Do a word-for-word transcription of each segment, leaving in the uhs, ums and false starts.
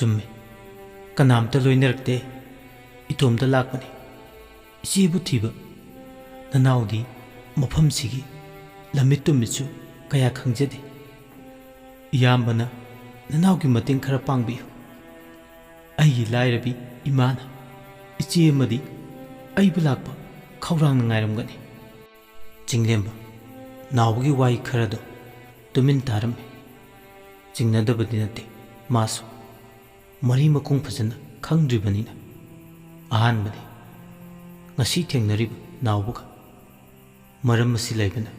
"ꯆꯨꯝꯃꯤ, ꯀꯅꯥꯝꯇ ꯂꯣꯏꯅꯔꯛꯇꯦ, ꯏꯇꯣꯝꯇ ꯂꯥꯛꯄꯅꯤ꯫ ꯏꯆꯦꯕꯨ ꯊꯤꯕ, ꯅꯅꯥꯎꯗꯤ ꯃꯐꯝꯁꯤꯒꯤ ꯂꯝꯃꯤꯠ ꯇꯨꯃꯤꯠꯁꯨ ꯀꯌꯥ ꯈꯪꯖꯗꯦ꯫ ꯏꯌꯥꯝꯕꯅ ꯅꯅꯥꯎꯒꯤ ꯃꯇꯦꯡ ꯈꯔ ꯄꯥꯡꯕꯤꯌꯨ꯫ ꯑꯩꯒꯤ ꯂꯥꯏꯔꯕꯤ ꯏꯃꯥꯅ ꯏꯆꯦ ꯑꯃꯗꯤ ꯑꯩꯕꯨ ꯂꯥꯛꯄ ꯈꯧꯔꯥꯡꯅ ꯉꯥꯏꯔꯝꯒꯅꯤ꯫" ꯆꯤꯡꯂꯦꯝꯕ ꯅꯥꯎꯕꯒꯤ ꯋꯥꯍꯩ ꯈꯔꯗꯣ ꯇꯨꯃꯤꯟ ꯇꯥꯔꯝꯃꯤ꯫ ꯆꯤꯡꯅꯗꯕꯗꯤ ꯅꯠꯇꯦ, ꯃꯥꯁꯨ ꯃꯔꯤ ꯃꯈꯣꯡ ꯐꯖꯅ ꯈꯪꯗ꯭ꯔꯤꯕꯅꯤꯅ꯫ ꯑꯍꯥꯟꯕꯅꯤ ꯉꯁꯤ ꯊꯦꯡꯅꯔꯤꯕ ꯅꯥꯎꯕꯒ꯫ ꯃꯔꯝ ꯑꯁꯤ ꯂꯩꯕꯅ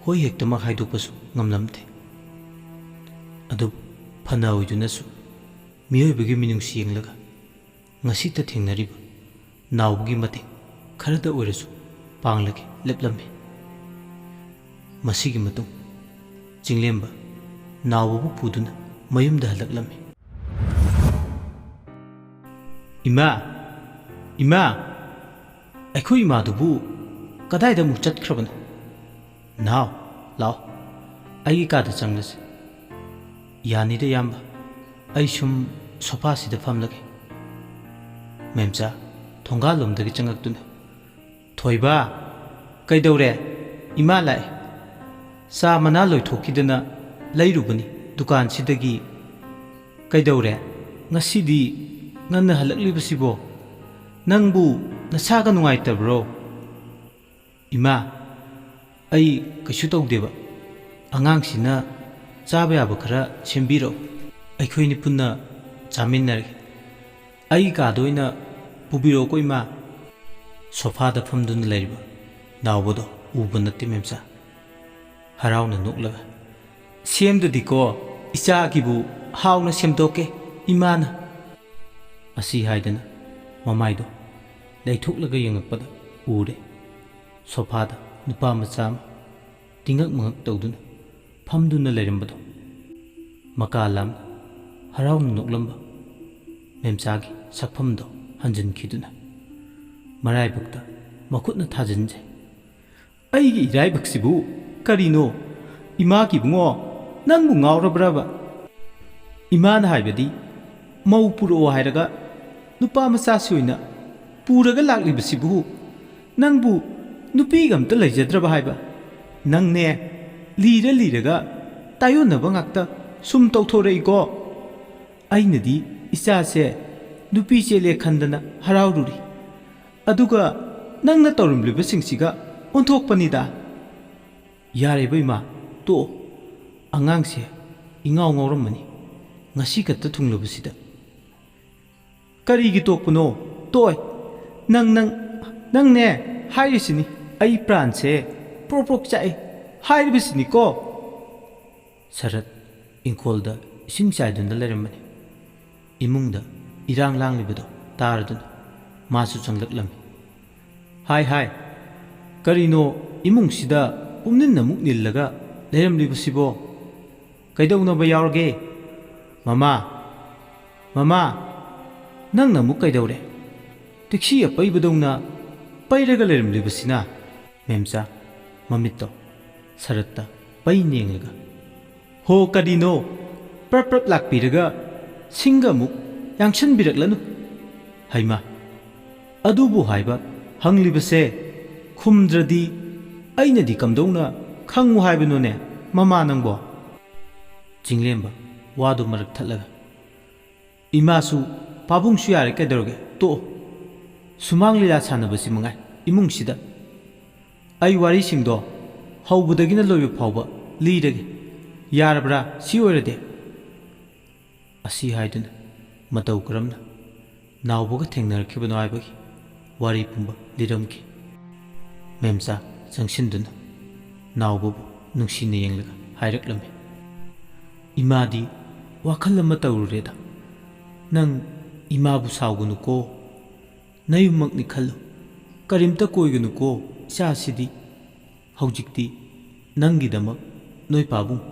ꯍꯣꯏ ꯍꯦꯛꯇꯃꯛ ꯍꯥꯏꯗꯣꯛꯄꯁꯨ ꯉꯝꯂꯝꯗꯦ꯫ ꯑꯗꯨꯕꯨ ꯐꯅ ꯑꯣꯏꯗꯨꯅꯁꯨ ꯃꯤꯑꯣꯏꯕꯒꯤ ꯃꯤꯅꯨꯡꯁꯤ ꯌꯦꯡꯂꯒ ꯉꯁꯤꯇ ꯊꯦꯡꯅꯔꯤꯕ ꯅꯥꯎꯕꯒꯤ ꯃꯇꯦꯡ ꯈꯔꯗ ꯑꯣꯏꯔꯁꯨ ꯄꯥꯡꯂꯒꯦ ꯂꯦꯞꯂꯝꯃꯤ꯫ ꯃꯁꯤꯒꯤ ꯃꯇꯨꯡ ꯆꯤꯡꯂꯦꯝꯕ ꯅꯥꯎꯕꯕꯨ ꯄꯨꯗꯨꯅ ꯃꯌꯨꯝꯗ ꯍꯜꯂꯛꯂꯝꯃꯤ꯫ "ꯏꯃꯥ, ꯏꯃꯥ, ꯑꯩꯈꯣꯏ ꯏꯃꯥꯗꯨꯕꯨ ꯀꯗꯥꯏꯗ ꯑꯃꯨꯛ ꯆꯠꯈ꯭ꯔꯕꯅꯣ? ꯅꯥꯎ, ꯂꯥꯎ, ꯑꯩꯒꯤ ꯀꯥꯗ ꯆꯪꯂꯁꯤ꯫" "ꯌꯥꯅꯤꯗ ꯏꯌꯥꯝꯕ, ꯑꯩ ꯁꯨꯝ ꯁꯣꯐꯥꯁꯤꯗ ꯐꯝꯂꯒꯦ꯫" ꯃꯦꯝꯆꯥ ꯊꯣꯡꯒꯥꯜꯂꯣꯝꯗꯒꯤ ꯆꯪꯉꯛꯇꯨꯅ, "ꯊꯣꯏꯕ, ꯀꯩꯗꯧꯔꯦ? ꯏꯃꯥ ꯂꯥꯛꯑꯦ꯫ ꯆꯥ ꯃꯅꯥ ꯂꯣꯏꯊꯣꯛꯈꯤꯗꯅ ꯂꯩꯔꯨꯕꯅꯤ ꯗꯨꯀꯥꯟꯁꯤꯗꯒꯤ꯫ ꯀꯩꯗꯧꯔꯦ? ꯉꯁꯤꯗꯤ ꯉꯟꯅ ꯍꯜꯂꯛꯂꯤꯕꯁꯤꯕꯣ? ꯅꯪꯕꯨ ꯅꯁꯥꯒ ꯅꯨꯡꯉꯥꯏꯇꯕ꯭ꯔꯣ?" "ꯏꯃꯥ, ꯑꯩ ꯀꯩꯁꯨ ꯇꯧꯗꯦꯕ꯫ ꯑꯉꯥꯡꯁꯤꯅ ꯆꯥꯕ ꯌꯥꯕ ꯈꯔ ꯁꯦꯝꯕꯤꯔꯛꯑꯣ꯫ ꯑꯩꯈꯣꯏꯅꯤ ꯄꯨꯟꯅ ꯆꯥꯃꯤꯟꯅꯔꯒꯦ꯫ ꯑꯩ ꯀꯥꯗ ꯑꯣꯏꯅ ꯄꯨꯕꯤꯔꯛꯑꯣꯀꯣ, ꯏꯃꯥ꯫" ꯁꯣꯐꯥꯗ ꯐꯝꯗꯨꯅ ꯂꯩꯔꯤꯕ ꯅꯥꯎꯕꯗꯣ ꯎꯕ ꯅꯠꯇꯦ ꯃꯦꯝꯆꯥ꯫ ꯍꯔꯥꯎꯅ ꯅꯣꯛꯂꯒ, "ꯁꯦꯝꯗꯗꯤꯀꯣ, ꯏꯆꯥꯒꯤꯕꯨ ꯍꯥꯎꯅ ꯁꯦꯝꯗꯣꯛꯀꯦ ꯏꯃꯥꯅ꯫" ꯑꯁꯤ ꯍꯥꯏꯗꯅ ꯃꯃꯥꯏꯗꯣ ꯂꯩꯊꯣꯛꯂꯒ ꯌꯦꯡꯉꯛꯄꯗ ꯎꯔꯦ ꯁꯣꯐꯥꯗ ꯅꯨꯄꯥ ꯃꯆꯥ ꯑꯃ ꯇꯤꯡꯉꯛ ꯃꯉꯛ ꯇꯧꯗꯨꯅ ꯐꯝꯗꯨꯅ ꯂꯩꯔꯝꯕꯗꯣ꯫ ꯃꯀꯥ ꯂꯥꯝꯅ ꯍꯔꯥꯎꯅ ꯅꯣꯛꯂꯝꯕ ꯃꯦꯝꯆꯥꯒꯤ ꯁꯛꯐꯝꯗꯣ ꯍꯟꯖꯤꯟꯈꯤꯗꯨꯅ ꯃꯔꯥꯏꯕꯛꯇ ꯃꯈꯨꯠꯅ ꯊꯥꯖꯤꯟꯖꯩ꯫ "ꯑꯩꯒꯤ ꯏꯔꯥꯏꯕꯛꯁꯤꯕꯨ ꯀꯔꯤꯅꯣ? ꯏꯃꯥꯒꯤ ꯏꯕꯨꯡꯉꯣ, ꯅꯪꯕꯨ ꯉꯥꯎꯔꯕ꯭ꯔꯕ? ꯏꯃꯥꯅ ꯍꯥꯏꯕꯗꯤ ꯃꯧ ꯄꯨꯔꯛꯑꯣ ꯍꯥꯏꯔꯒ ꯅꯨꯄꯥ ꯃꯆꯥꯁꯤ ꯑꯣꯏꯅ ꯄꯨꯔꯒ ꯂꯥꯛꯂꯤꯕꯁꯤꯕꯨ ꯅꯪꯕꯨ ꯅꯨꯄꯤꯒ ꯑꯝꯇ ꯂꯩꯖꯗ꯭ꯔꯕ ꯍꯥꯏꯕ? ꯅꯪꯅꯦ, ꯂꯤꯔ ꯂꯤꯔꯒ ꯇꯥꯏꯌꯣꯟꯅꯕ ꯉꯥꯛꯇ ꯁꯨꯝ ꯇꯧꯊꯣꯔꯛꯏꯀꯣ꯫ ꯑꯩꯅꯗꯤ ꯏꯆꯥꯁꯦ ꯅꯨꯄꯤ ꯆꯦꯜꯂꯦ ꯈꯟꯗꯅ ꯍꯔꯥꯎꯔꯨꯔꯤ, ꯑꯗꯨꯒ ꯅꯪꯅ ꯇꯧꯔꯝꯂꯤꯕꯁꯤꯡꯁꯤꯒ ꯑꯣꯟꯊꯣꯛꯄꯅꯤꯗ꯫ ꯌꯥꯔꯦꯕ ꯏꯃꯥ, ꯇꯣꯛꯑꯣ꯫ ꯑꯉꯥꯡꯁꯦ ꯏꯉꯥꯎ ꯉꯥꯎꯔꯝꯃꯅꯤ, ꯉꯁꯤ ꯈꯛꯇ ꯊꯨꯡꯂꯕꯁꯤꯗ꯫ ꯀꯔꯤꯒꯤ ꯇꯣꯛꯄꯅꯣ? ꯇꯣꯛꯑꯣꯏ꯫ ꯅꯪ, ꯅꯪ, ꯅꯪꯅꯦ ꯍꯥꯏꯔꯤꯁꯤꯅꯤ, ꯑꯩ ꯄ꯭ꯔꯥꯟꯁꯦ ꯄ꯭ꯔꯣꯛ ꯄ꯭ꯔꯣꯛ ꯆꯥꯛꯏ ꯍꯥꯏꯔꯤꯕꯁꯤꯅꯤꯀꯣ꯫ ꯁꯔꯠ ꯏꯪꯈꯣꯜꯗ ꯏꯁꯤꯡ ꯆꯥꯏꯗꯨꯅ ꯂꯩꯔꯝꯕꯅꯤ꯫ ꯏꯃꯨꯡꯗ ꯏꯔꯥꯡ ꯂꯥꯡꯂꯤꯕꯗꯣ ꯇꯥꯔꯗꯨꯅ ꯃꯥꯁꯨ ꯆꯪꯂꯛꯂꯝꯃꯤ꯫ "ꯍꯥꯏ, ꯍꯥꯏ, ꯀꯔꯤꯅꯣ ꯏꯃꯨꯡꯁꯤꯗ ꯄꯨꯝꯅꯤꯟ ꯑꯃꯨꯛ ꯅꯤꯜꯂꯒ ꯂꯩꯔꯝꯂꯤꯕꯁꯤꯕꯣ? ꯀꯩꯗꯧꯅꯕ ꯌꯥꯎꯔꯒꯦ? ꯃꯃꯥ, ꯃꯃꯥ, ꯅꯪꯅ ꯑꯃꯨꯛ ꯀꯩꯗꯧꯔꯦ? ꯇꯤꯛꯁꯤ ꯑꯄꯩꯕꯗꯧꯅ ꯄꯩꯔꯒ ꯂꯩꯔꯝꯂꯤꯕꯁꯤꯅ?" ꯃꯦꯝꯆꯥ ꯃꯃꯤꯠꯇꯣ ꯁꯔꯠꯇ ꯄꯩ ꯌꯦꯡꯂꯒ, "ꯍꯣ, ꯀꯔꯤꯅꯣ? ꯄ꯭ꯔꯞ ꯄ꯭ꯔꯞ ꯂꯥꯛꯄꯤꯔꯒ ꯁꯤꯡꯒ ꯑꯃꯨꯛ ꯌꯥꯡꯁꯟꯕꯤꯔꯛꯂꯅꯨ꯫ ꯍꯩꯃꯥ, ꯑꯗꯨꯕꯨ ꯍꯥꯏꯕ ꯍꯪꯂꯤꯕꯁꯦ ꯈꯨꯝꯗ꯭ꯔꯗꯤ ꯑꯩꯅꯗꯤ ꯀꯝꯗꯧꯅ ꯈꯪꯉꯨ ꯍꯥꯏꯕꯅꯣꯅꯦ, ꯃꯃꯥ ꯅꯪꯕꯣ?" ꯆꯤꯡꯂꯦꯝꯕ ꯋꯥꯗꯨ ꯃꯔꯛ ꯊꯠꯂꯒ, "ꯏꯃꯥꯁꯨ ꯄꯥꯕꯨꯡꯁꯨ ꯌꯥꯔꯦ, ꯀꯩꯗꯧꯔꯒꯦ? ꯇꯣꯛꯑꯣ꯫ ꯁꯨꯃꯥꯡ ꯂꯤꯂꯥ ꯁꯥꯟꯅꯕꯁꯤ ꯃꯉꯥꯏ ꯏꯃꯨꯡꯁꯤꯗ꯫ ꯑꯩ ꯋꯥꯔꯤꯁꯤꯡꯗꯣ ꯍꯧꯕꯗꯒꯤꯅ ꯂꯣꯏꯕ ꯐꯥꯎꯕ ꯂꯤꯔꯒꯦ꯫ ꯌꯥꯔꯕ꯭ꯔꯥ ꯁꯤ ꯑꯣꯏꯔꯗꯤ?" ꯑꯁꯤ ꯍꯥꯏꯗꯨꯅ ꯃꯇꯧ ꯀꯔꯝꯅ ꯅꯥꯎꯕꯒ ꯊꯦꯡꯅꯔꯛꯈꯤꯕꯅꯣ ꯍꯥꯏꯕꯒꯤ ꯋꯥꯔꯤ ꯄꯨꯝꯕ ꯂꯤꯔꯝꯈꯤ꯫ ꯃꯦꯝꯆꯥ ꯆꯪꯁꯤꯟꯗꯨꯅ ꯅꯥꯎꯕꯕꯨ ꯅꯨꯡꯁꯤꯅ ꯌꯦꯡꯂꯒ ꯍꯥꯏꯔꯛꯂꯝꯃꯤ, "ꯏꯃꯥꯗꯤ ꯋꯥꯈꯜ ꯑꯃ ꯇꯧꯔꯨꯔꯦꯗ꯫ ꯅꯪ ꯏꯃꯥꯕꯨ ꯁꯥꯎꯒꯅꯨꯀꯣ꯫ ꯅꯌꯨꯝꯃꯛꯅꯤ ꯈꯜꯂꯨ꯫ ꯀꯔꯤꯝꯇ ꯀꯣꯏꯒꯅꯨꯀꯣ ꯏꯆꯥꯁꯤꯗꯤ꯫ ꯍꯧꯖꯤꯛꯇꯤ ꯅꯪꯒꯤꯗꯃꯛ ꯅꯣꯏ ꯄꯥꯕꯨꯡ,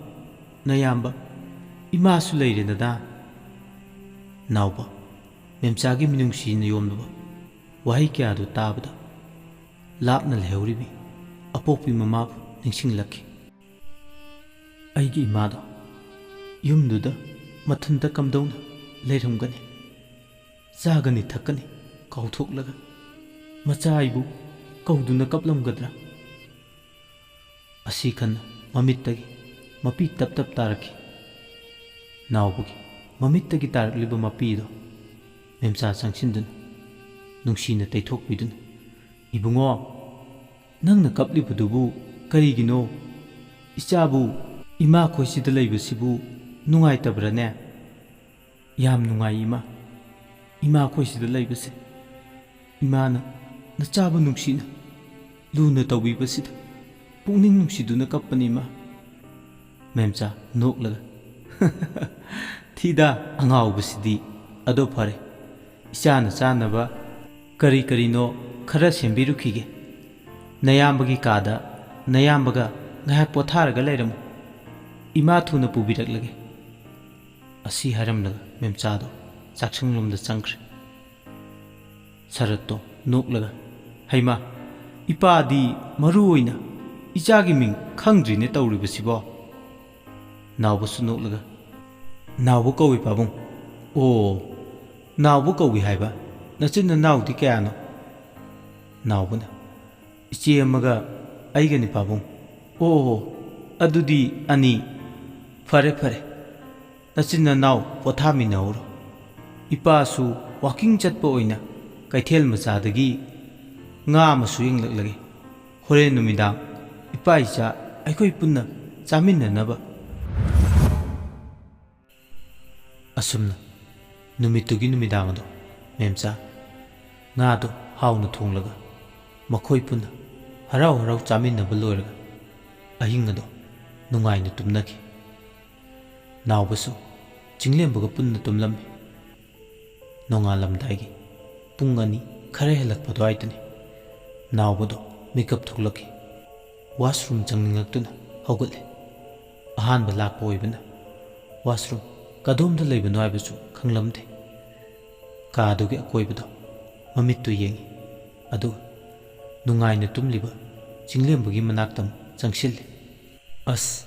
ꯅꯌꯥꯝꯕ, ꯏꯃꯥꯁꯨ ꯂꯩꯔꯦꯗꯅ꯫" ꯅꯥꯎꯕ ꯃꯦꯝꯆꯥꯒꯤ ꯃꯤꯅꯨꯡꯁꯤꯅ ꯌꯣꯝꯂꯕ ꯋꯥꯍꯩ ꯀꯌꯥꯗꯨ ꯇꯥꯕꯗ ꯂꯥꯞꯅ ꯂꯩꯍꯧꯔꯤꯕꯤ ꯑꯄꯣꯛꯄꯤ ꯃꯃꯥꯕꯨ ꯅꯤꯡꯁꯤꯡꯂꯛꯈꯤ꯫ ꯑꯩꯒꯤ ꯏꯃꯥꯗꯣ ꯌꯨꯝꯗꯨꯗ ꯃꯊꯟꯇ ꯀꯝꯗꯧꯅ ꯂꯩꯔꯝꯒꯅꯤ, ꯆꯥꯒꯅꯤ ꯊꯛꯀꯅꯤ ꯀꯥꯎꯊꯣꯛꯂꯒ꯫ ꯃꯆꯥ ꯑꯩꯕꯨ ꯀꯧꯗꯨꯅ ꯀꯞꯂꯝꯒꯗ꯭ꯔꯥ? ꯑꯁꯤ ꯈꯟꯅ ꯃꯃꯤꯠꯇꯒꯤ ꯃꯄꯤ ꯇꯞ ꯇꯞ ꯇꯥꯔꯛꯈꯤ꯫ ꯅꯥꯎꯕꯒꯤ ꯃꯃꯤꯠꯇꯒꯤ ꯇꯥꯔꯛꯂꯤꯕ ꯃꯄꯤꯗꯣ ꯃꯦꯝꯆꯥ ꯆꯪꯁꯤꯟꯗꯨꯅ ꯅꯨꯡꯁꯤꯅ ꯇꯩꯊꯣꯛꯄꯤꯗꯨꯅ, "ꯏꯕꯨꯡꯉꯣ, ꯅꯪꯅ ꯀꯞꯂꯤꯕꯗꯨꯕꯨ ꯀꯔꯤꯒꯤꯅꯣ? ꯏꯆꯥꯕꯨ ꯏꯃꯥ ꯈꯣꯏꯁꯤꯗ ꯂꯩꯕꯁꯤꯕꯨ ꯅꯨꯡꯉꯥꯏꯇꯕ꯭ꯔꯥꯅꯦ?" "ꯌꯥꯝ ꯅꯨꯡꯉꯥꯏ ꯏꯃꯥ, ꯏꯃꯥ ꯈꯣꯏꯁꯤꯗ ꯂꯩꯕꯁꯦ꯫ ꯏꯃꯥꯅ ꯅꯆꯥꯕꯨ ꯅꯨꯡꯁꯤꯅ ꯂꯨꯅ ꯇꯧꯕꯤꯕꯁꯤꯗ ꯄꯨꯛꯅꯤꯡ ꯅꯨꯡꯁꯤꯗꯨꯅ ꯀꯞꯄꯅꯤ ꯏꯃꯥ꯫" ꯃꯦꯝꯆꯥ ꯅꯣꯛꯂꯒ, "ꯊꯤꯗ ꯑꯉꯥꯎꯕꯁꯤꯗꯤ꯫ ꯑꯗꯣ ꯐꯔꯦ, ꯏꯆꯥꯅ ꯆꯥꯅꯕ ꯀꯔꯤ ꯀꯔꯤꯅꯣ ꯈꯔ ꯁꯦꯝꯕꯤꯔꯨꯈꯤꯒꯦ꯫ ꯅꯌꯥꯝꯕꯒꯤ ꯀꯥꯗ ꯅꯌꯥꯝꯕꯒ ꯉꯥꯏꯍꯥꯛ ꯄꯣꯊꯥꯔꯒ ꯂꯩꯔꯝꯃꯨ꯫ ꯏꯃꯥ ꯊꯨꯅ ꯄꯨꯕꯤꯔꯛꯂꯒꯦ꯫" ꯑꯁꯤ ꯍꯥꯏꯔꯝꯂꯒ ꯃꯦꯝꯆꯥꯗꯣ ꯆꯥꯛꯁꯪꯂꯣꯝꯗ ꯆꯪꯈ꯭ꯔꯦ꯫ ꯁꯔꯠꯇꯣ ꯅꯣꯛꯂꯒ, "ꯍꯩꯃꯥ, ꯏꯄꯥꯗꯤ ꯃꯔꯨ ꯑꯣꯏꯅ ꯏꯆꯥꯒꯤ ꯃꯤꯡ ꯈꯪꯗ꯭ꯔꯤꯅꯦ ꯇꯧꯔꯤꯕꯁꯤꯕꯣ?" ꯅꯥꯎꯕꯁꯨ ꯅꯣꯛꯂꯒ, "ꯅꯥꯎꯕ ꯀꯧꯏ ꯄꯥꯕꯨꯡ꯫" "ꯑꯣ, ꯅꯥꯎꯕ ꯀꯧꯏ ꯍꯥꯏꯕ? ꯅꯆꯤꯟ ꯅꯅꯥꯎꯗꯤ ꯀꯌꯥꯅꯣ?" ꯅꯥꯎꯕꯅ, "ꯏꯆꯦ ꯑꯃꯒ ꯑꯩꯒꯅꯤ ꯄꯥꯕꯨꯡ꯫" "ꯑꯣ, ꯑꯗꯨꯗꯤ ꯑꯅꯤ꯫ ꯐꯔꯦ, ꯐꯔꯦ, ꯅꯆꯤꯟ ꯅꯅꯥꯎ ꯄꯣꯊꯥꯃꯤꯟꯅꯍꯧꯔꯣ꯫ ꯏꯄꯥꯁꯨ ꯋꯥꯀꯤꯡ ꯆꯠꯄ ꯑꯣꯏꯅ ꯀꯩꯊꯦꯜ ꯃꯆꯥꯗꯒꯤ ꯉꯥ ꯑꯃꯁꯨ ꯌꯦꯡꯂꯛꯂꯒꯦ꯫ ꯍꯣꯔꯦꯟ ꯅꯨꯃꯤꯗꯥꯡ ꯏꯄꯥ ꯏꯆꯥ ꯑꯩꯈꯣꯏ ꯄꯨꯟꯅ ꯆꯥꯃꯤꯟꯅꯅꯕ꯫" ꯑꯁꯨꯝꯅ ꯅꯨꯃꯤꯠꯇꯨꯒꯤ ꯅꯨꯃꯤꯗꯥꯡ ꯑꯗꯣ ꯃꯦꯝꯆꯥ ꯉꯥꯗꯣ ꯍꯥꯎꯅ ꯊꯣꯡꯂꯒ ꯃꯈꯣꯏ ꯄꯨꯟꯅ ꯍꯔꯥꯎ ꯍꯔꯥꯎ ꯆꯥꯃꯤꯟꯅꯕ ꯂꯣꯏꯔꯒ ꯑꯍꯤꯡ ꯑꯗꯣ ꯅꯨꯡꯉꯥꯏꯅ ꯇꯨꯝꯅꯈꯤ꯫ ꯅꯥꯎꯕꯁꯨ ꯆꯤꯡꯂꯦꯝꯕꯒ ꯄꯨꯟꯅ ꯇꯨꯝꯂꯝꯃꯤ꯫ ꯅꯣꯡꯉꯥꯜꯂꯝꯗꯥꯏꯒꯤ ꯄꯨꯡ ꯑꯅꯤ ꯈꯔ ꯍꯦꯜꯂꯛꯄ ꯑꯗꯨꯋꯥꯏꯗꯅꯤ ꯅꯥꯎꯕꯗꯣ ꯃꯤꯀꯞ ꯊꯣꯛꯂꯛꯈꯤ꯫ ꯋꯥꯁꯔꯨꯝ ꯆꯪꯅꯤꯡꯂꯛꯇꯨꯅ ꯍꯧꯒꯠꯂꯦ꯫ ꯑꯍꯥꯟꯕ ꯂꯥꯛꯄ ꯑꯣꯏꯕꯅ ꯋꯥꯁꯔꯨꯝ ꯀꯗꯣꯝꯗ ꯂꯩꯕꯅꯣ ꯍꯥꯏꯕꯁꯨ ꯈꯪꯂꯝꯗꯦ꯫ ꯀꯥꯗꯨꯒꯤ ꯑꯀꯣꯏꯕꯗꯣ ꯃꯃꯤꯠꯇꯨ ꯌꯦꯡꯉꯤ, ꯑꯗꯨꯒ ꯅꯨꯡꯉꯥꯏꯅ ꯇꯨꯝꯂꯤꯕ ꯆꯤꯡꯂꯦꯝꯕꯒꯤ ꯃꯅꯥꯛꯇ ꯑꯃꯨꯛ ꯆꯪꯁꯤꯜꯂꯤ꯫ ꯑꯁ,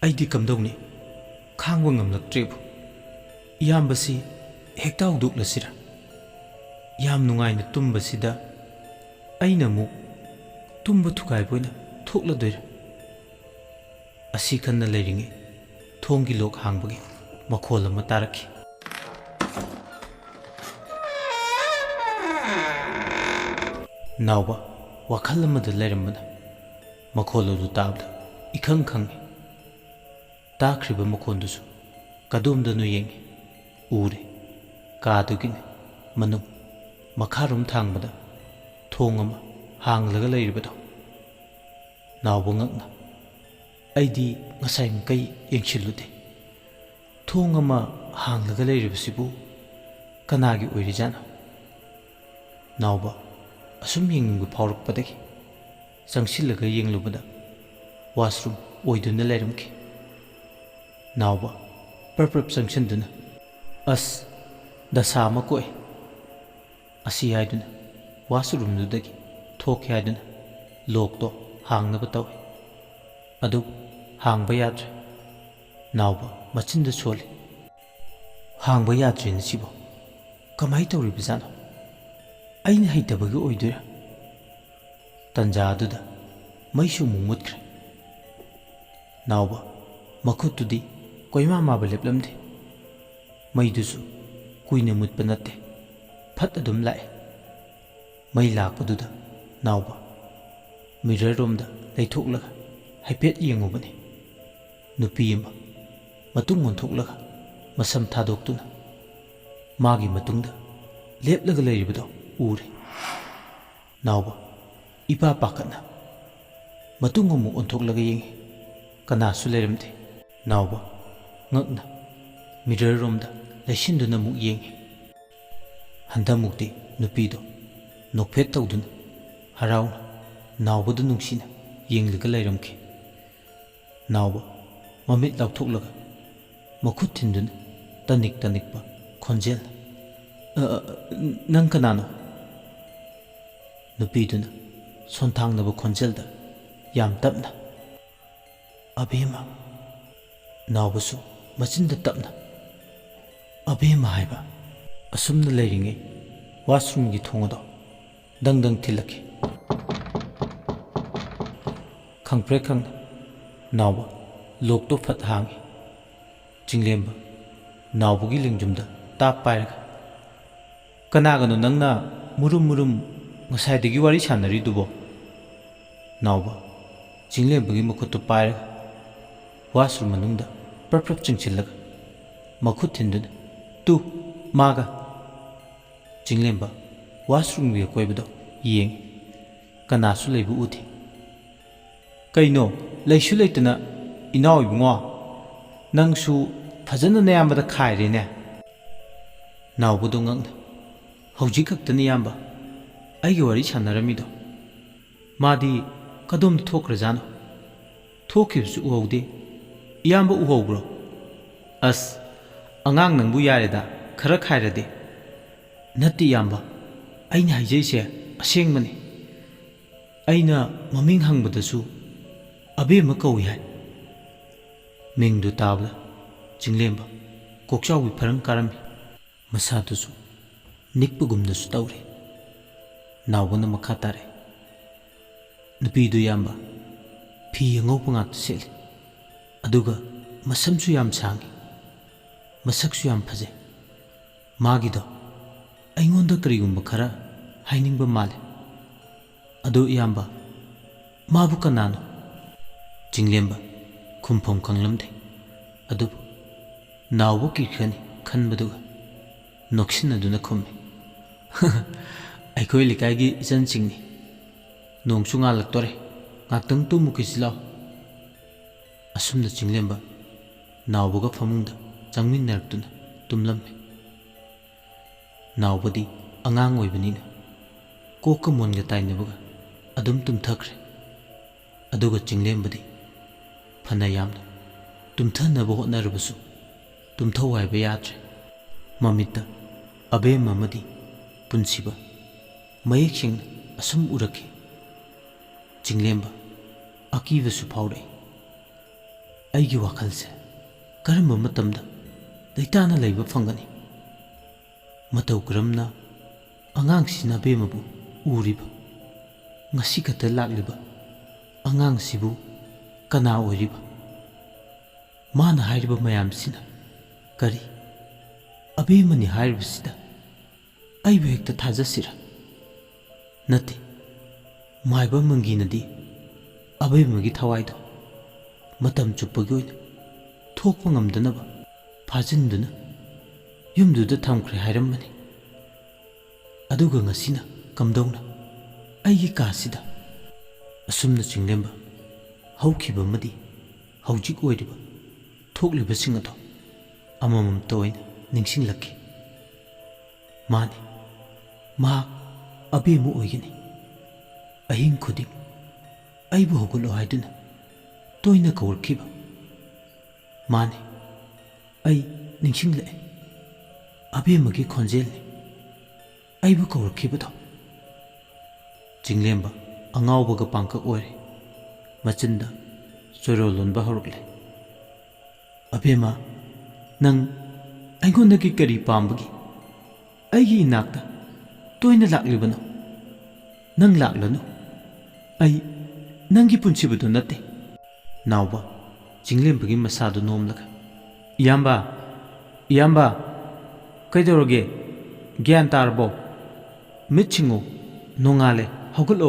ꯑꯩꯗꯤ ꯀꯝꯗꯧꯅꯤ? ꯈꯥꯡꯕ ꯉꯝꯂꯛꯇ꯭ꯔꯦꯕꯨ꯫ ꯏꯌꯥꯝꯕꯁꯤ ꯍꯦꯛꯇ ꯍꯧꯗꯣꯛꯂꯁꯤꯔꯥ? ꯌꯥꯝ ꯅꯨꯡꯉꯥꯏꯅ ꯇꯨꯝꯕꯁꯤꯗ ꯑꯩꯅ ꯑꯃꯨꯛ ꯇꯨꯝꯕ ꯊꯨꯒꯥꯏꯕ ꯑꯣꯏꯅ ꯊꯣꯛꯂꯗꯣꯏꯔꯥ? ꯑꯁꯤ ꯈꯟꯅ ꯂꯩꯔꯤꯉꯩ ꯊꯣꯡꯒꯤ ꯂꯣꯛ ꯍꯥꯡꯕꯒꯤ ꯃꯈꯣꯜ ꯑꯃ ꯇꯥꯔꯛꯈꯤ꯫ ꯅꯥꯎꯕ ꯋꯥꯈꯜ ꯑꯃꯗ ꯂꯩꯔꯝꯕꯅ ꯃꯈꯣꯜ ꯑꯗꯨ ꯇꯥꯕꯗ ꯏꯈꯪ ꯈꯪꯉꯤ꯫ ꯇꯥꯈ꯭ꯔꯤꯕ ꯃꯈꯣꯟꯗꯨꯁꯨ ꯀꯗꯣꯝꯗꯅꯣ ꯌꯦꯡꯉꯤ꯫ ꯎꯔꯦ꯫ ꯀꯥꯗꯨꯒꯤꯅꯦ ꯃꯅꯨꯡ ꯃꯈꯥꯔꯣꯝ ꯊꯥꯡꯕꯗ ꯊꯣꯡ ꯑꯃ ꯍꯥꯡꯂꯒ ꯂꯩꯔꯤꯕꯗꯣ꯫ ꯅꯥꯎꯕ ꯉꯛꯅ, "ꯑꯩꯗꯤ ꯉꯁꯥꯏ ꯃꯈꯩ ꯌꯦꯡꯁꯤꯜꯂꯨꯗꯦ꯫ ꯊꯣꯡ ꯑꯃ ꯍꯥꯡꯂꯒ ꯂꯩꯔꯤꯕꯁꯤꯕꯨ ꯀꯅꯥꯒꯤ ꯑꯣꯏꯔꯤꯖꯥꯠꯅꯣ?" ꯅꯥꯎꯕ ꯑꯁꯨꯝ ꯌꯦꯡꯅꯤꯡꯕ ꯐꯥꯎꯔꯛꯄꯗꯒꯤ ꯆꯪꯁꯤꯜꯂꯒ ꯌꯦꯡꯂꯨꯕꯗ washroom ꯑꯣꯏꯗꯨꯅ ꯂꯩꯔꯝꯈꯤ꯫ ꯅꯥꯎꯕ ꯄ꯭ꯔꯞ ꯄ꯭ꯔꯞ ꯆꯪꯁꯤꯟꯗꯨꯅ, "ꯑꯁ, ꯗꯁꯥ ꯑꯃ ꯀꯣꯛꯑꯦ" ꯑꯁꯤ ꯍꯥꯏꯗꯨꯅ washroomꯗꯨꯗꯒꯤ ꯊꯣꯛꯀꯦ ꯍꯥꯏꯗꯨꯅ lockꯇꯣ ꯍꯥꯡꯅꯕ ꯇꯧꯏ꯫ ꯑꯗꯨꯕꯨ ꯍꯥꯡꯕ ꯌꯥꯗ꯭ꯔꯦ꯫ ꯅꯥꯎꯕ ꯃꯆꯤꯟꯗ ꯁꯣꯜꯂꯤ꯫ "ꯍꯥꯡꯕ ꯌꯥꯗ꯭ꯔꯦꯅꯦ ꯁꯤꯕꯣ꯫ ꯀꯃꯥꯏ ꯇꯧꯔꯤꯕꯖꯥꯠꯅꯣ? ꯑꯩꯅ ꯍꯩꯇꯕꯒꯤ ꯑꯣꯏꯗꯣꯏꯔꯥ?" ꯇꯟꯖꯥ ꯑꯗꯨꯗ ꯃꯩꯁꯨ ꯑꯃꯨꯛ ꯃꯨꯠꯈ꯭ꯔꯦ꯫ ꯅꯥꯎꯕ ꯃꯈꯨꯠꯇꯨꯗꯤ ꯀꯣꯏꯃꯥ ꯃꯥꯕ ꯂꯦꯞꯂꯝꯗꯦ꯫ ꯃꯩꯗꯨꯁꯨ ꯀꯨꯏꯅ ꯃꯨꯠꯄ ꯅꯠꯇꯦ, ꯐꯠ ꯑꯗꯨꯝ ꯂꯥꯛꯑꯦ꯫ ꯃꯩ ꯂꯥꯛꯄꯗꯨꯗ ꯅꯥꯎꯕ mirrorꯔꯣꯝꯗ ꯂꯩꯊꯣꯛꯂꯒ ꯍꯥꯏꯐꯦꯠ ꯌꯦꯡꯉꯨꯕꯅꯤ꯫ ꯅꯨꯄꯤ ꯑꯃ ꯃꯇꯨꯡ ꯑꯣꯟꯊꯣꯛꯂꯒ ꯃꯁꯝ ꯊꯥꯗꯣꯛꯇꯨꯅ ꯃꯥꯒꯤ ꯃꯇꯨꯡꯗ ꯂꯦꯞꯂꯒ ꯂꯩꯔꯤꯕꯗꯣ ꯎꯔꯦ꯫ ꯅꯥꯎꯕ ꯏꯄꯥ ꯄꯥꯈꯠꯅ ꯃꯇꯨꯡ ꯑꯃꯨꯛ ꯑꯣꯟꯊꯣꯛꯂꯒ ꯌꯦꯡꯉꯤ꯫ ꯀꯅꯥꯁꯨ ꯂꯩꯔꯝꯗꯦ꯫ ꯅꯥꯎꯕ ꯉꯛꯅ mirrorꯔꯣꯝꯗ ꯂꯩꯁꯤꯟꯗꯨꯅ ꯑꯃꯨꯛ ꯌꯦꯡꯉꯤ꯫ ꯍꯟꯗꯛꯃꯨꯛꯇꯤ ꯅꯨꯄꯤꯗꯣ ꯅꯣꯛꯐꯦꯠ ꯇꯧꯗꯨꯅ ꯍꯔꯥꯎꯅ ꯅꯥꯎꯕꯗꯨ ꯅꯨꯡꯁꯤꯅ ꯌꯦꯡꯂꯒ ꯂꯩꯔꯝꯈꯤ꯫ ꯅꯥꯎꯕ ꯃꯃꯤꯠ ꯂꯥꯎꯊꯣꯛꯂꯒ ꯃꯈꯨꯠ ꯊꯤꯟꯗꯨꯅ ꯇꯅꯤꯛ ꯇꯅꯤꯛꯄ ꯈꯣꯟꯖꯦꯜꯅ, "ꯑ, ꯑ, ꯅꯪ ꯀꯅꯥꯅꯣ?" ꯅꯨꯄꯤꯗꯨꯅ ꯁꯣꯟꯊꯥꯡꯅꯕ ꯈꯣꯟꯖꯦꯜꯗ ꯌꯥꯝ ꯇꯞꯅ, "ꯑꯕꯦꯝꯃ"꯫ ꯅꯥꯎꯕꯁꯨ ꯃꯆꯤꯟꯗ ꯇꯞꯅ, ꯑꯕꯦꯝꯃ ꯍꯥꯏꯕ꯫ ꯑꯁꯨꯝꯅ ꯂꯩꯔꯤꯉꯩ ꯋꯥꯁꯔꯨꯝꯒꯤ ꯊꯣꯡ ꯑꯗꯣ ꯗꯪ ꯗꯪ ꯊꯤꯜꯂꯛꯈꯤ꯫ ꯈꯪꯄ꯭ꯔꯦꯛ ꯈꯪꯅ ꯅꯥꯎꯕ ꯂꯣꯛꯇꯣ ꯐꯠ ꯍꯥꯡꯉꯤ꯫ ꯆꯤꯡꯂꯦꯝꯕ ꯅꯥꯎꯕꯒꯤ ꯂꯦꯡꯖꯨꯝꯗ ꯇꯥꯞ ꯄꯥꯏꯔꯒ, "ꯀꯅꯥꯒꯅꯣ ꯅꯪꯅ ꯃꯨꯔꯨꯝ ꯃꯨꯔꯨꯝ ꯉꯁꯥꯏꯗꯒꯤ ꯋꯥꯔꯤ ꯁꯥꯟꯅꯔꯤꯗꯨꯕꯣ?" ꯅꯥꯎꯕ ꯆꯤꯡꯂꯦꯝꯕꯒꯤ ꯃꯈꯨꯠꯇꯨ ꯄꯥꯏꯔꯒ ꯋꯥꯁꯔꯨꯝ ꯃꯅꯨꯡꯗ ꯄ꯭ꯔꯞ ꯄ꯭ꯔꯞ ꯆꯤꯡꯁꯤꯜꯂꯒ ꯃꯈꯨꯠ ꯊꯤꯟꯗꯨꯅ, "ꯇꯨ, ꯃꯥꯒ!" ꯆꯤꯡꯂꯦꯝꯕ ꯋꯥꯁꯔꯨꯝꯒꯤ ꯑꯀꯣꯏꯕꯗꯣ ꯌꯦꯡꯉꯤ꯫ ꯀꯅꯥꯁꯨ ꯂꯩꯕ ꯎꯗꯦ꯫ "ꯀꯩꯅꯣ, ꯂꯩꯁꯨ ꯂꯩꯇꯅ, ꯏꯅꯥꯎ ꯏꯕꯨꯡꯉꯣ, ꯅꯪꯁꯨ ꯐꯖꯅ ꯅꯌꯥꯝꯕꯗ ꯈꯥꯏꯔꯦꯅꯦ?" ꯅꯥꯎꯕꯗꯣ ꯉꯛꯅ, "ꯍꯧꯖꯤꯛ ꯈꯛꯇꯅꯤ ꯏꯌꯥꯝꯕ ꯑꯩꯒ ꯋꯥꯔꯤ ꯁꯥꯟꯅꯔꯝꯃꯤꯗꯣ꯫ ꯃꯥꯗꯤ ꯀꯗꯣꯝꯗ ꯊꯣꯛꯈ꯭ꯔꯖꯥꯠꯅꯣ? ꯊꯣꯛꯈꯤꯕꯁꯨ ꯎꯍꯧꯗꯦ꯫ ꯏꯌꯥꯝꯕ ꯎꯍꯧꯕ꯭ꯔꯣ?" "ꯑꯁ, ꯑꯉꯥꯡ ꯅꯪꯕꯨ ꯌꯥꯔꯦꯗ, ꯈꯔ ꯈꯥꯏꯔꯗꯤ꯫" "ꯅꯠꯇꯦ ꯏꯌꯥꯝꯕ, ꯑꯩꯅ ꯍꯥꯏꯖꯩꯁꯦ ꯑꯁꯦꯡꯕꯅꯤ꯫ ꯑꯩꯅ ꯃꯃꯤꯡ ꯍꯪꯕꯗꯁꯨ ꯑꯕꯦꯝꯃ ꯀꯧꯏ ꯍꯥꯏ꯫" ꯃꯤꯡꯗꯨ ꯇꯥꯕꯗ ꯆꯤꯡꯂꯦꯝꯕ ꯀꯣꯛꯆꯥꯎꯕꯤ ꯐꯔꯪ ꯀꯥꯔꯝꯃꯤ꯫ ꯃꯁꯥꯗꯨꯁꯨ ꯅꯤꯛꯄꯒꯨꯝꯅꯁꯨ ꯇꯧꯔꯤ꯫ ꯅꯥꯎꯕꯅ ꯃꯈꯥ ꯇꯥꯔꯛꯏ, "ꯅꯨꯄꯤꯗꯨ ꯏꯌꯥꯝꯕ ꯐꯤ ꯑꯉꯧꯕ ꯉꯥꯛꯇ ꯁꯦꯠꯂꯤ, ꯑꯗꯨꯒ ꯃꯁꯝꯁꯨ ꯌꯥꯝ ꯁꯥꯡꯉꯤ, ꯃꯁꯛꯁꯨ ꯌꯥꯝ ꯐꯖꯩ꯫ ꯃꯥꯒꯤꯗꯣ ꯑꯩꯉꯣꯟꯗ ꯀꯔꯤꯒꯨꯝꯕ ꯈꯔ ꯍꯥꯏꯅꯤꯡꯕ ꯃꯥꯜꯂꯤ꯫ ꯑꯗꯨ ꯏꯌꯥꯝꯕ, ꯃꯥꯕꯨ ꯀꯅꯥꯅꯣ?" ꯆꯤꯡꯂꯦꯝꯕ ꯈꯨꯝꯐꯝ ꯈꯪꯂꯝꯗꯦ꯫ ꯑꯗꯨꯕꯨ ꯅꯥꯎꯕ ꯀꯤꯈ꯭ꯔꯅꯤ ꯈꯟꯕꯗꯨꯒ ꯅꯣꯛꯁꯤꯟꯅꯗꯨꯅ ꯈꯨꯝꯃꯤ, "ꯑꯩꯈꯣꯏ ꯂꯩꯀꯥꯏꯒꯤ ꯏꯆꯟꯁꯤꯡꯅꯤ꯫ ꯅꯣꯡꯁꯨ ꯉꯥꯜꯂꯛꯇꯣꯔꯦ, ꯉꯥꯛꯇꯪ ꯇꯨꯝꯃꯨꯈꯤꯁꯤ ꯂꯥꯎ꯫" ꯑꯁꯨꯝꯅ ꯆꯤꯡꯂꯦꯝꯕ ꯅꯥꯎꯕꯒ ꯐꯃꯨꯡꯗ ꯆꯪꯃꯤꯟꯅꯔꯛꯇꯨꯅ ꯇꯨꯝꯂꯝꯃꯤ꯫ ꯅꯥꯎꯕꯗꯤ ꯑꯉꯥꯡ ꯑꯣꯏꯕꯅꯤꯅ ꯀꯣꯛꯀ ꯃꯣꯟꯒ ꯇꯥꯏꯅꯕꯒ ꯑꯗꯨꯝ ꯇꯨꯝꯊꯈ꯭ꯔꯦ꯫ ꯑꯗꯨꯒ ꯆꯤꯡꯂꯦꯝꯕꯗꯤ ꯐꯅ ꯌꯥꯝꯅ ꯇꯨꯝꯊꯅꯕ ꯍꯣꯠꯅꯔꯕꯁꯨ ꯇꯨꯝꯊꯧ ꯍꯥꯏꯕ ꯌꯥꯗ꯭ꯔꯦ꯫ ꯃꯃꯤꯠꯇ ꯑꯕꯦꯝ ꯑꯃꯗꯤ ꯄꯨꯟꯁꯤꯕ ꯃꯌꯦꯛ ꯁꯦꯡꯅ ꯑꯁꯨꯝ ꯎꯔꯛꯈꯤ꯫ ꯆꯤꯡꯂꯦꯝꯕ ꯑꯀꯤꯕꯁꯨ ꯐꯥꯎꯔꯛꯏ꯫ "ꯑꯩꯒꯤ ꯋꯥꯈꯜꯁꯦ ꯀꯔꯝꯕ ꯃꯇꯝꯗ ꯂꯩꯇꯥꯅ ꯂꯩꯕ ꯐꯪꯒꯅꯤ꯫ ꯃꯇꯧ ꯀꯔꯝꯅ ꯑꯉꯥꯡꯁꯤꯅ ꯑꯕꯦꯝꯃꯕꯨ ꯎꯔꯤꯕ? ꯉꯁꯤ ꯈꯛꯇ ꯂꯥꯛꯂꯤꯕ ꯑꯉꯥꯡꯁꯤꯕꯨ ꯀꯅꯥ ꯑꯣꯏꯔꯤꯕ? ꯃꯥꯅ ꯍꯥꯏꯔꯤꯕ ꯃꯌꯥꯝꯁꯤꯅ ꯀꯔꯤ? ꯑꯕꯦꯝꯃꯅꯤ ꯍꯥꯏꯔꯤꯕꯁꯤꯗ ꯑꯩꯕꯨ ꯍꯦꯛꯇ ꯊꯥꯖꯁꯤꯔꯥ? ꯅꯠꯇꯦ, ꯃꯥꯏꯕ ꯃꯪꯒꯤꯅꯗꯤ ꯑꯕꯦꯝꯃꯒꯤ ꯊꯋꯥꯏꯗꯣ ꯃꯇꯝ ꯆꯨꯞꯄꯒꯤ ꯑꯣꯏꯅ ꯊꯣꯛꯄ ꯉꯝꯗꯅꯕ ꯐꯥꯖꯤꯟꯗꯨꯅ ꯌꯨꯝꯗꯨꯗ ꯊꯝꯈ꯭ꯔꯦ ꯍꯥꯏꯔꯝꯕꯅꯤ꯫ ꯑꯗꯨꯒ ꯉꯁꯤꯅ ꯀꯝꯗꯧꯅ ꯑꯩꯒꯤ ꯀꯥꯁꯤꯗ? ꯑꯁꯨꯝꯅ ꯆꯤꯡꯂꯦꯝꯕ ꯍꯧꯈꯤꯕ ꯑꯃꯗꯤ ꯍꯧꯖꯤꯛ ꯑꯣꯏꯔꯤꯕ ꯊꯣꯛꯂꯤꯕꯁꯤꯡ ꯑꯗꯣ ꯑꯃꯃꯝꯇ ꯑꯣꯏꯅ ꯅꯤꯡꯁꯤꯡꯂꯛꯈꯤ꯫ ꯃꯥꯅꯤ, ꯃꯍꯥꯛ ꯑꯕꯦꯝꯃ ꯑꯣꯏꯒꯅꯤ꯫ ꯑꯍꯤꯡ ꯈꯨꯗꯤꯡ ꯑꯩꯕꯨ ꯍꯧꯒꯠꯂꯣ ꯍꯥꯏꯗꯨꯅ ꯇꯣꯏꯅ ꯀꯧꯔꯛꯈꯤꯕ꯫ ꯃꯥꯅꯤ, ꯑꯩ ꯅꯤꯡꯁꯤꯡꯂꯛꯑꯦ꯫ ꯑꯕꯦꯝꯃꯒꯤ ꯈꯣꯟꯖꯦꯜꯅꯤ ꯑꯩꯕꯨ ꯀꯧꯔꯛꯈꯤꯕꯗꯣ꯫ ꯆꯤꯡꯂꯦꯝꯕ ꯑꯉꯥꯎꯕꯒ ꯄꯥꯡꯀꯛ ꯑꯣꯏꯔꯦ꯫ ꯃꯆꯤꯟꯗ ꯆꯣꯏꯔꯣꯜ ꯂꯣꯟꯕ ꯍꯧꯔꯛꯂꯦ꯫ "ꯑꯕꯦꯝꯃ, ꯅꯪ ꯑꯩꯉꯣꯟꯗꯒꯤ ꯀꯔꯤ ꯄꯥꯝꯕꯒꯤ ꯑꯩꯒꯤ ꯏꯅꯥꯛꯇ ꯇꯣꯏꯅ ꯂꯥꯛꯂꯤꯕꯅꯣ? ꯅꯪ ꯂꯥꯛꯂꯅꯨ꯫ ꯑꯩ ꯅꯪꯒꯤ ꯄꯨꯟꯁꯤꯕꯗꯨ ꯅꯠꯇꯦ꯫" ꯅꯥꯎꯕ ꯆꯤꯡꯂꯦꯝꯕꯒꯤ ꯃꯁꯥꯗꯨ ꯅꯣꯝꯂꯒ, "ꯏꯌꯥꯝꯕ, ꯏꯌꯥꯝꯕ, ꯀꯩꯗꯧꯔꯒꯦ? ꯒ꯭ꯌꯥꯟ ꯇꯥꯔꯕꯣ? ꯃꯤꯠ ꯁꯤꯡꯉꯨ, ꯅꯣꯡꯉꯥꯜꯂꯦ, ꯍꯧꯒꯠꯂꯣ꯫"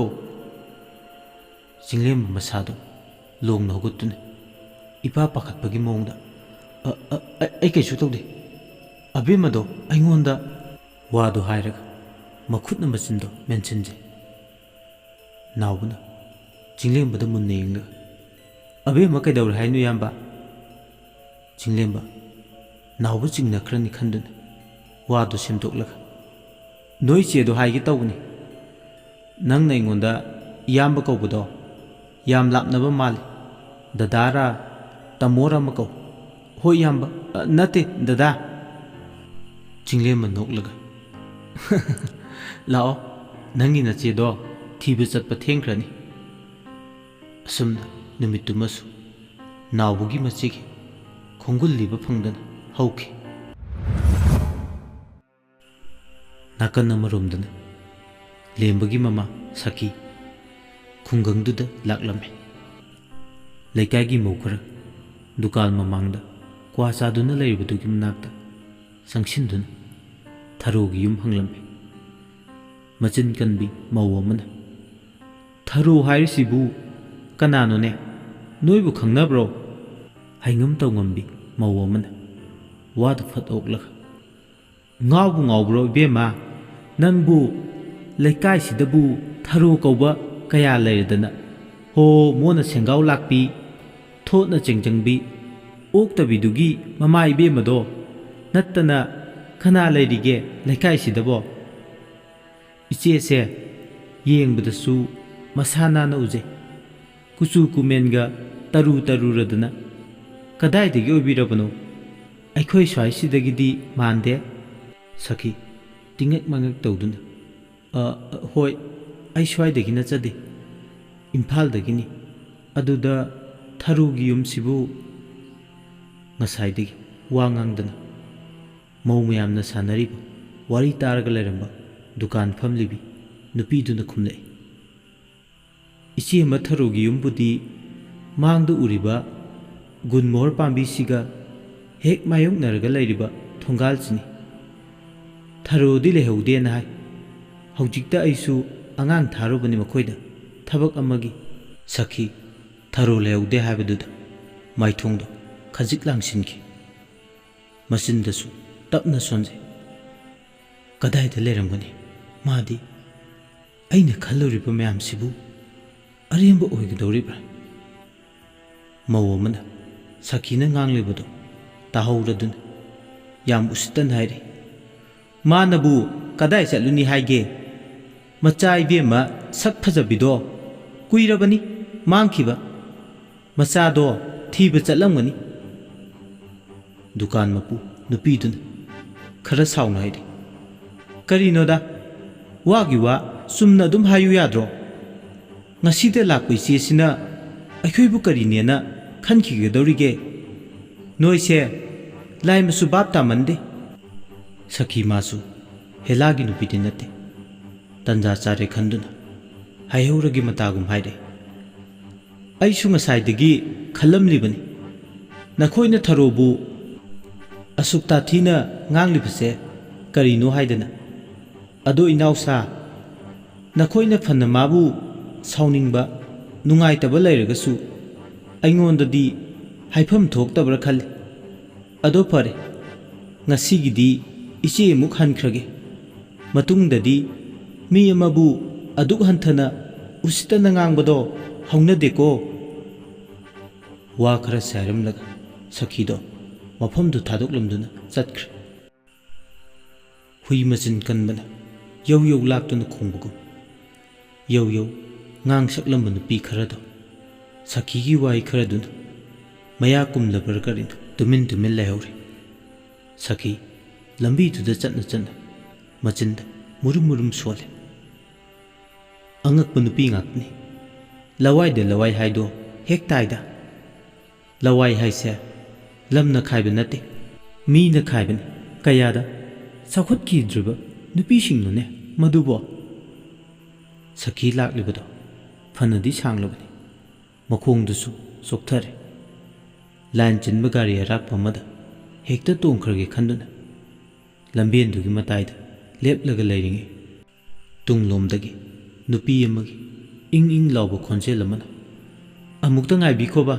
ꯆꯤꯡꯂꯦꯝꯕ ꯃꯁꯥꯗꯨ ꯂꯣꯡꯅ ꯍꯧꯒꯠꯇꯨꯅ ꯏꯄꯥ ꯄꯥꯈꯠꯄꯒꯤ ꯃꯑꯣꯡꯗ, "ꯑ, ꯑ, ꯑ, ꯑꯩ ꯀꯩꯁꯨ ꯇꯧꯗꯦ꯫ ꯑꯕꯦꯝꯃꯗꯣ ꯑꯩꯉꯣꯟꯗ꯫" ꯋꯥꯗꯨ ꯍꯥꯏꯔꯒ ꯃꯈꯨꯠꯅ ꯃꯆꯤꯟꯗꯣ ꯃꯦꯟꯁꯤꯟꯖꯩ꯫ ꯅꯥꯎꯕꯅ ꯆꯤꯡꯂꯦꯝꯕꯗ ꯃꯨꯟꯅ ꯌꯦꯡꯂꯒ, "ꯑꯕꯦꯝꯃ ꯀꯩꯗꯧꯔꯦ ꯍꯥꯏꯅꯣ, ꯏꯌꯥꯝꯕ?" ꯆꯤꯡꯂꯦꯝꯕ ꯅꯥꯎꯕ ꯆꯤꯡꯅꯈ꯭ꯔꯅꯤ ꯈꯟꯗꯨꯅ ꯋꯥꯗꯨ ꯁꯦꯝꯗꯣꯛꯂꯒ, "ꯅꯣꯏ ꯆꯦꯗꯣ ꯍꯥꯏꯒꯦ ꯇꯧꯕꯅꯤ꯫ ꯅꯪꯅ ꯑꯩꯉꯣꯟꯗ ꯏꯌꯥꯝꯕ ꯀꯧꯕꯗꯣ ꯌꯥꯝ ꯂꯥꯞꯅꯕ ꯃꯥꯜꯂꯤ꯫ ꯗꯗꯥꯔ ꯇꯥꯃꯣꯔ ꯑꯃ ꯀꯧ꯫" "ꯍꯣꯏ ꯏꯌꯥꯝꯕ, ꯑ, ꯅꯠꯇꯦ, ꯗꯗꯥ꯫" ꯆꯤꯡꯂꯦꯝꯕ ꯅꯣꯛꯂꯒ, "ꯂꯥꯛꯑꯣ, ꯅꯪꯒꯤ ꯅꯆꯦꯗꯣ ꯊꯤꯕ ꯆꯠꯄ ꯊꯦꯡꯈ꯭ꯔꯅꯤ꯫" ꯑꯁꯨꯝꯅ ꯅꯨꯃꯤꯠꯇꯨꯃꯁꯨ ꯅꯥꯎꯕꯒꯤ ꯃꯆꯦꯒꯤ ꯈꯣꯡꯒꯨꯜ ꯂꯤꯕ ꯐꯪꯗꯅ ꯍꯧꯈꯤ꯫ ꯅꯥꯀꯟ ꯑꯃꯔꯣꯝꯗꯅ ꯂꯦꯝꯕꯒꯤ ꯃꯃꯥ ꯁꯈꯤ ꯈꯨꯡꯒꯪꯗꯨꯗ ꯂꯥꯛꯂꯝꯃꯤ꯫ ꯂꯩꯀꯥꯏꯒꯤ ꯃꯧ ꯈꯔ ꯗꯨꯀꯥꯟ ꯃꯃꯥꯡꯗ ꯀ꯭ꯋꯥ ꯆꯥꯗꯨꯅ ꯂꯩꯔꯤꯕꯗꯨꯒꯤ ꯃꯅꯥꯛꯇ ꯆꯪꯁꯤꯟꯗꯨꯅ ꯊꯔꯣꯒꯤ ꯌꯨꯝ ꯍꯪꯂꯝꯃꯤ꯫ ꯃꯆꯤꯟ ꯀꯟꯕꯤ ꯃꯧ ꯑꯃꯅ, "ꯊꯔꯣ ꯍꯥꯏꯔꯤꯁꯤꯕꯨ ꯀꯅꯥꯅꯣꯅꯦ? ꯅꯣꯏꯕꯨ ꯈꯪꯅꯕ꯭ꯔꯣ?" ꯍꯩꯉꯝ ꯇꯧꯉꯝꯕꯤ ꯃꯧ ꯑꯃꯅ ꯋꯥꯗꯨ ꯐꯠ ꯑꯣꯛꯂꯒ, "ꯉꯥꯎꯕꯨ ꯉꯥꯎꯕ꯭ꯔꯣ ꯏꯕꯦꯝꯃ? ꯅꯪꯕꯨ ꯂꯩꯀꯥꯏꯁꯤꯗꯕꯨ ꯊꯔꯣ ꯀꯧꯕ ꯀꯌꯥ ꯂꯩꯔꯗꯅ, ꯍꯣ ꯃꯣꯟꯅ ꯁꯦꯡꯒꯥꯎ ꯂꯥꯛꯄꯤ, ꯊꯣꯠꯅ ꯆꯦꯡꯖꯪꯕꯤ, ꯑꯣꯛꯇꯕꯤꯗꯨꯒꯤ ꯃꯃꯥ ꯏꯕꯦꯝꯃꯗꯣ ꯅꯠꯇꯅ ꯀꯅꯥ ꯂꯩꯔꯤꯒꯦ ꯂꯩꯀꯥꯏꯁꯤꯗꯕꯣ? ꯏꯆꯦꯁꯦ ꯌꯦꯡꯕꯗꯁꯨ ꯃꯁꯥ ꯅꯥꯟꯅ ꯎꯖꯩ꯫ ꯀꯨꯆꯨ ꯀꯨꯃꯦꯟꯒ ꯇꯔꯨ ꯇꯔꯨꯔꯗꯅ꯫ ꯀꯗꯥꯏꯗꯒꯤ ꯑꯣꯏꯕꯤꯔꯕꯅꯣ? ꯑꯩꯈꯣꯏ ꯁ꯭ꯋꯥꯏꯁꯤꯗꯒꯤꯗꯤ ꯃꯥꯟꯗꯦ꯫" ꯁꯈꯤ ꯇꯤꯡꯉꯛ ꯃꯉꯛ ꯇꯧꯗꯨꯅ, "ꯑ, ꯑ, ꯍꯣꯏ, ꯑꯩ ꯁ꯭ꯋꯥꯏꯗꯒꯤ ꯅꯠꯆꯗꯦ, ꯏꯝꯐꯥꯜꯗꯒꯤꯅꯤ꯫ ꯑꯗꯨꯗ ꯊꯔꯣꯒꯤ ꯌꯨꯝꯁꯤꯕꯨ?" ꯉꯁꯥꯏꯗꯒꯤ ꯋꯥ ꯉꯥꯡꯗꯅ ꯃꯧ ꯃꯌꯥꯝꯅ ꯁꯥꯟꯅꯔꯤꯕ ꯋꯥꯔꯤ ꯇꯥꯔꯒ ꯂꯩꯔꯝꯕ ꯗꯨꯀꯥꯟ ꯐꯝꯂꯤꯕꯤ ꯅꯨꯄꯤꯗꯨꯅ ꯈꯨꯝꯂꯛꯏ꯫ "ꯏꯆꯦ ꯑꯃ ꯊꯔꯣꯒꯤ ꯌꯨꯝꯕꯨꯗꯤ ꯃꯥꯡꯗ ꯎꯔꯤꯕ ꯒꯨꯟꯃꯣꯍꯣꯔ ꯄꯥꯝꯕꯤꯁꯤꯒ ꯍꯦꯛ ꯃꯥꯌꯣꯛꯅꯔꯒ ꯂꯩꯔꯤꯕ ꯊꯣꯡꯒꯥꯜꯁꯤꯅꯤ꯫ ꯊꯔꯣꯗꯤ ꯂꯩꯍꯧꯗꯦꯅ ꯍꯥꯏ꯫ ꯍꯧꯖꯤꯛꯇ ꯑꯩꯁꯨ ꯑꯉꯥꯡ ꯊꯥꯔꯨꯕꯅꯤ ꯃꯈꯣꯏꯗ ꯊꯕꯛ ꯑꯃꯒꯤ꯫" ꯁꯈꯤ ꯊꯔꯣ ꯂꯩꯍꯧꯗꯦ ꯍꯥꯏꯕꯗꯨꯗ ꯃꯥꯏꯊꯣꯡꯗꯣ ꯈꯖꯤꯛ ꯂꯥꯡꯁꯤꯟꯈꯤ꯫ ꯃꯆꯤꯟꯗꯁꯨ ꯇꯞꯅ ꯁꯣꯟꯖꯩ꯫ "ꯀꯗꯥꯏꯗ ꯂꯩꯔꯝꯒꯅꯤ ꯃꯥꯗꯤ? ꯑꯩꯅ ꯈꯜꯂꯨꯔꯤꯕ ꯃꯌꯥꯝꯁꯤꯕꯨ ꯑꯔꯦꯝꯕ ꯑꯣꯏꯒꯗꯧꯔꯤꯕ꯭ꯔꯥ?" ꯃꯧ ꯑꯃꯅ ꯁꯈꯤꯅ ꯉꯥꯡꯂꯤꯕꯗꯨ ꯇꯥꯍꯧꯔꯗꯨꯅ ꯌꯥꯝ ꯎꯁꯤꯠꯇꯅ ꯍꯥꯏꯔꯤ, "ꯃꯥꯅꯕꯨ ꯀꯗꯥꯏ ꯆꯠꯂꯨꯅꯤ ꯍꯥꯏꯒꯦ? ꯃꯆꯥ ꯏꯕꯦꯝꯃ ꯁꯛ ꯐꯖꯕꯤꯗꯣ ꯀꯨꯏꯔꯕꯅꯤ ꯃꯥꯡꯈꯤꯕ꯫ ꯃꯆꯥꯗꯣ ꯊꯤꯕ ꯆꯠꯂꯝꯒꯅꯤ꯫" ꯗꯨꯀꯥꯟ ꯃꯄꯨ ꯅꯨꯄꯤꯗꯨꯅ ꯈꯔ ꯁꯥꯎꯅ ꯍꯥꯏꯔꯤ, "ꯀꯔꯤꯅꯣꯗ, ꯋꯥꯒꯤ ꯋꯥ ꯆꯨꯝꯅ ꯑꯗꯨꯝ ꯍꯥꯏꯌꯨ ꯌꯥꯗ꯭ꯔꯣ? ꯉꯁꯤꯗ ꯂꯥꯛꯄ ꯏꯆꯦꯁꯤꯅ ꯑꯩꯈꯣꯏꯕꯨ ꯀꯔꯤꯅꯦꯅ ꯈꯟꯈꯤꯒꯗꯧꯔꯤꯒꯦ? ꯅꯣꯏꯁꯦ ꯂꯥꯏ ꯃꯆꯨ ꯚꯥꯞ ꯇꯥꯃꯟꯗꯦ꯫" ꯁꯈꯤ ꯃꯥꯁꯨ ꯍꯦꯂꯥꯒꯤ ꯅꯨꯄꯤꯗꯤ ꯅꯠꯇꯦ꯫ ꯇꯟꯖꯥ ꯆꯥꯔꯦ ꯈꯟꯗꯨꯅ ꯍꯥꯏꯍꯧꯔꯒꯦ ꯃꯇꯥꯒꯨꯝ ꯍꯥꯏꯔꯛꯏ꯫ ꯑꯩꯁꯨ ꯉꯁꯥꯏꯗꯒꯤ ꯈꯜꯂꯝꯂꯤꯕꯅꯤ, ꯅꯈꯣꯏꯅ ꯊꯔꯣꯕꯨ ꯑꯁꯨꯛ ꯇꯥꯊꯤꯅ ꯉꯥꯡꯂꯤꯕꯁꯦ ꯀꯔꯤꯅꯣ ꯍꯥꯏꯗꯅ꯫ ꯑꯗꯣ ꯏꯅꯥꯎꯁꯥ, ꯅꯈꯣꯏꯅ ꯐꯅ ꯃꯥꯕꯨ ꯁꯥꯎꯅꯤꯡꯕ, ꯅꯨꯡꯉꯥꯏꯇꯕ ꯂꯩꯔꯒꯁꯨ ꯑꯩꯉꯣꯟꯗꯗꯤ ꯍꯥꯏꯐꯝ ꯊꯣꯛꯇꯕ꯭ꯔꯥ ꯈꯜꯂꯤ꯫ ꯑꯗꯣ ꯐꯔꯦ, ꯉꯁꯤꯒꯤꯗꯤ ꯏꯆꯦ ꯑꯃꯨꯛ ꯍꯟꯈ꯭ꯔꯒꯦ꯫ ꯃꯇꯨꯡꯗꯗꯤ ꯃꯤ ꯑꯃꯕꯨ ꯑꯗꯨꯛ ꯍꯟꯊꯅ ꯎꯁꯤꯠꯇꯅ ꯉꯥꯡꯕꯗꯣ ꯍꯧꯅꯗꯦꯀꯣ꯫ ꯋꯥ ꯈꯔ ꯁꯥꯏꯔꯝꯂꯒ ꯁꯈꯤꯗꯣ ꯃꯐꯝꯗꯨ ꯊꯥꯗꯣꯛꯂꯝꯗꯨꯅ ꯆꯠꯈ꯭ꯔꯦ꯫ ꯍꯨꯏ ꯃꯆꯤꯟ ꯀꯟꯕꯅ ꯌꯧ ꯌꯧ ꯂꯥꯛꯇꯨꯅ ꯈꯣꯡꯕꯒꯨꯝ, ꯌꯧ ꯌꯧ ꯉꯥꯡ ꯁꯛꯂꯝꯕ ꯅꯨꯄꯤ ꯈꯔꯗꯣ ꯁꯈꯤꯒꯤ ꯋꯥꯍꯩ ꯈꯔꯗꯨꯅ ꯃꯌꯥ ꯀꯨꯝꯂꯕ꯭ꯔꯥ ꯀꯔꯤꯅꯣ ꯇꯨꯃꯤꯟ ꯇꯨꯃꯤꯟ ꯂꯩꯍꯧꯔꯦ꯫ ꯁꯈꯤ ꯂꯝꯕꯤꯗꯨꯗ ꯆꯠꯅ ꯆꯠꯅ ꯃꯆꯤꯟꯗ ꯃꯨꯔꯨꯝ ꯃꯨꯔꯨꯝ ꯁꯣꯜꯂꯦ꯫ ꯑꯉꯛꯄ ꯅꯨꯄꯤ ꯉꯥꯛꯇꯅꯤ꯫ ꯂꯋꯥꯏꯗ ꯂꯋꯥꯏ ꯍꯥꯏꯗꯣ ꯍꯦꯛ ꯇꯥꯏꯗ꯫ ꯂꯋꯥꯏ ꯍꯥꯏꯁꯦ ꯂꯝꯅ ꯈꯥꯏꯕ ꯅꯠꯇꯦ, ꯃꯤꯅ ꯈꯥꯏꯕꯅꯤ꯫ ꯀꯌꯥꯗ ꯆꯥꯎꯈꯠꯈꯤꯗ꯭ꯔꯤꯕ ꯅꯨꯄꯤꯁꯤꯡꯅꯣꯅꯦ ꯃꯗꯨꯕꯣ? ꯁꯈꯤ ꯂꯥꯛꯂꯤꯕꯗꯣ ꯐꯅꯗꯤ ꯁꯥꯡꯂꯕꯅꯤ꯫ ꯃꯈꯣꯡꯗꯨꯁꯨ ꯆꯣꯛꯊꯔꯦ꯫ ꯂꯥꯏꯟ ꯆꯤꯟꯕ ꯒꯥꯔꯤ ꯑꯔꯥꯛꯄ ꯑꯃꯗ ꯍꯦꯛꯇ ꯇꯣꯡꯈ꯭ꯔꯒꯦ ꯈꯟꯗꯨꯅ ꯂꯝꯕꯦꯟꯗꯨꯒꯤ ꯃꯇꯥꯏꯗ ꯂꯦꯞꯂꯒ ꯂꯩꯔꯤꯉꯩ, ꯇꯨꯡꯂꯣꯝꯗꯒꯤ ꯅꯨꯄꯤ ꯑꯃꯒꯤ ꯏꯪ ꯏꯪ ꯂꯥꯎꯕ ꯈꯣꯟꯖꯦꯜ ꯑꯃꯅ, "ꯑꯃꯨꯛꯇ ꯉꯥꯏꯕꯤꯈꯣꯕ꯫"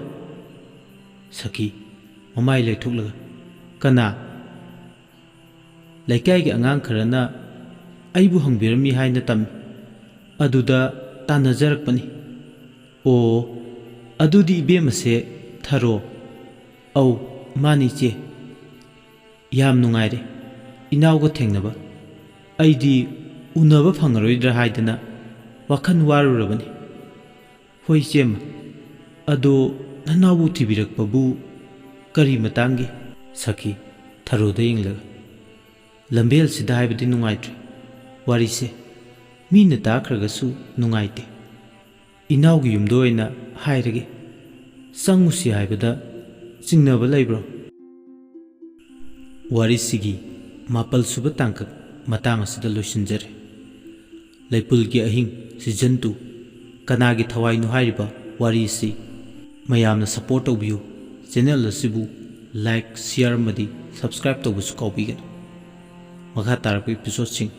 ꯁꯈꯤ ꯃꯃꯥꯏ ꯂꯩꯊꯣꯛꯂꯒ, "ꯀꯅꯥ?" "ꯂꯩꯀꯥꯏꯒꯤ ꯑꯉꯥꯡ ꯈꯔꯅ ꯑꯩꯕꯨ ꯍꯪꯕꯤꯔꯝꯃꯤ ꯍꯥꯏꯅ ꯇꯝꯃꯤ꯫ ꯑꯗꯨꯗ ꯇꯥꯟꯅꯖꯔꯛꯄꯅꯤ꯫" "ꯑꯣ, ꯑꯗꯨꯗꯤ ꯏꯕꯦꯝꯃꯁꯦ ꯊꯔꯣ?" "ꯑꯧ, ꯃꯥꯅꯤ ꯏꯆꯦ꯫" "ꯌꯥꯝ ꯅꯨꯡꯉꯥꯏꯔꯦ ꯏꯅꯥꯎꯒ ꯊꯦꯡꯅꯕ꯫ ꯑꯩꯗꯤ ꯎꯅꯕ ꯐꯪꯉꯔꯣꯏꯗ꯭ꯔꯥ ꯍꯥꯏꯗꯅ ꯋꯥꯈꯜ ꯋꯥꯔꯨꯔꯕꯅꯤ꯫" "ꯍꯣꯏ ꯏꯆꯦꯝꯃ, ꯑꯗꯣ ꯅꯅꯥꯎꯕꯨ ꯊꯤꯕꯤꯔꯛꯄꯕꯨ ꯀꯔꯤ ꯃꯇꯥꯡꯒꯤ?" ꯁꯈꯤ ꯊꯔꯣꯗ ꯌꯦꯡꯂꯒ, "ꯂꯝꯕꯦꯜꯁꯤꯗ ꯍꯥꯏꯕꯗꯤ ꯅꯨꯡꯉꯥꯏꯇ꯭ꯔꯦ꯫ ꯋꯥꯔꯤꯁꯦ ꯃꯤꯅ ꯇꯥꯈ꯭ꯔꯒꯁꯨ ꯅꯨꯡꯉꯥꯏꯇꯦ꯫ ꯏꯅꯥꯎꯒꯤ ꯌꯨꯝꯗ ꯑꯣꯏꯅ ꯍꯥꯏꯔꯒꯦ꯫ ꯆꯪꯉꯨꯁꯤ ꯍꯥꯏꯕꯗ ꯆꯤꯡꯅꯕ ꯂꯩꯕ꯭ꯔꯣ?" ꯋꯥꯔꯤꯁꯤꯒꯤ ꯃꯥꯄꯜ ꯁꯨꯕ ꯇꯥꯡꯀꯛ ꯃꯇꯥꯡ ꯑꯁꯤꯗ ꯂꯣꯏꯁꯤꯟꯖꯔꯦ꯫ ꯂꯩꯄꯨꯜꯒꯤ ꯑꯍꯤꯡ season two ꯀꯅꯥꯒꯤ ꯊꯋꯥꯏꯅꯣ ꯍꯥꯏꯔꯤꯕ ꯋꯥꯔꯤꯁꯤ ꯃꯌꯥꯝꯅ support ꯇꯧꯕꯤꯌꯨ꯫ Channel ꯑꯁꯤꯕꯨ like, share ꯑꯃꯗꯤ subscribe ꯇꯧꯕꯁꯨ ꯀꯥꯎꯕꯤꯒꯅꯨ꯫ ꯃꯈꯥ ꯇꯥꯔꯛꯄ episodeꯁꯤꯡ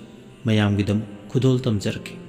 ꯃꯌꯥꯝꯒꯤꯗꯃꯛ ꯈꯨꯗꯣꯜ ꯇꯝꯖꯔꯛꯀꯦ꯫